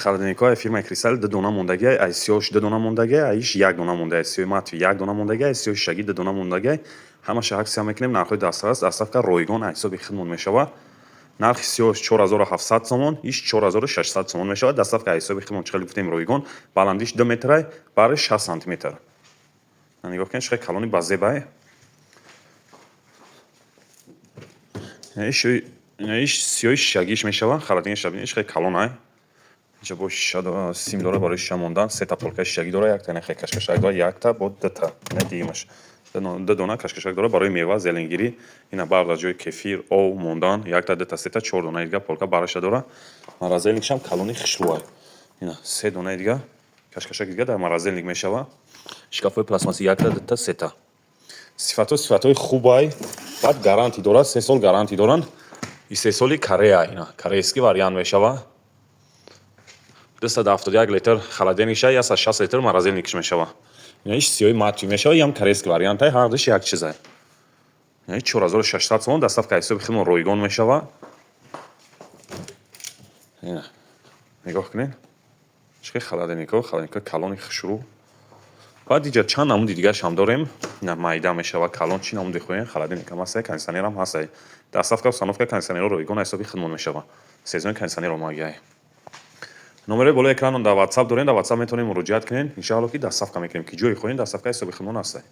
Холодильникҳои фирмаи Кристалл ду дона мондагиай, ай сиёш ду дона мондагиай, айш як дона мондагиай. Сиёи матви як дона мондагиай, сиёи шишагӣ ду дона мондагиай. Ҳамаша акция мекунем, нархҳои дастрас, доставка ройгон аз ҳисоби худмон мешавад. Нархи сиёш 4700 сомон, иш 4600 сомон мешавад. Доставка аз ҳисоби худмон, чӣ хеле гуфтем, ройгон. Баландиш 2 метрай, бари 60 сантиметр. Нигоҳ кунед, чӣ хеле калони базебай. Иш сиёи шишагиш мешавад. Холодильникаш бинед, чӣ хеле калонай. Инҷа бо шиша сим дора барои шиша мондан, сета полкаи шишагӣ дора, якта нехе кашкашак дора, якта бо дута, ина дуюмаш. Ду дона кашкашак дора барои мева, зеленгирӣ, ина бард аз ҷои кефир, ов мондан, якта, дута, сета, чор донаи дига полка бараша дора. Морозильникшам калони хушрӯай. Ина се донаи дига кашкашак дига дар морозильник мешава. Шкафҳои пластмассӣ якта, дута, сета. Сифатҳо сифатҳои хубай, баъд гарантӣ дорад, 3 сол гарантӣ доранд. Истеҳсоли Корея, ина корейский вариант мешава. 271 литр холодильникша, 160 литр морозильникш мешава. Ина иш сиёи матви мешава, ям корейский вариантай, ҳардуш як чизай. Ина 4600 сомон, доставка ҳисоби худмон ройгон мешава. Ина нигоҳ кунед, чӣ хел холодильникҳо, холодильникҳои калони хушрӯ. Баъд иҷа чанд намуди дигарашам дорем. Ина майда мешава, калон, чӣ намуди хоҳем, холодильникам ҳастай, кондитсионерам ҳастай. Доставка, установка кондитсионерро ройгон ҳисоби худмон мешава. Сезони кондитсионер омагиай. Номерои болои экран дар WhatsApp дорем, дар WhatsApp метавонед муроҷиат кунед. Иншаалло, ки доставка мекунем. Ки ҷое хоҳем, доставка ҳисоби худмон ҳастай.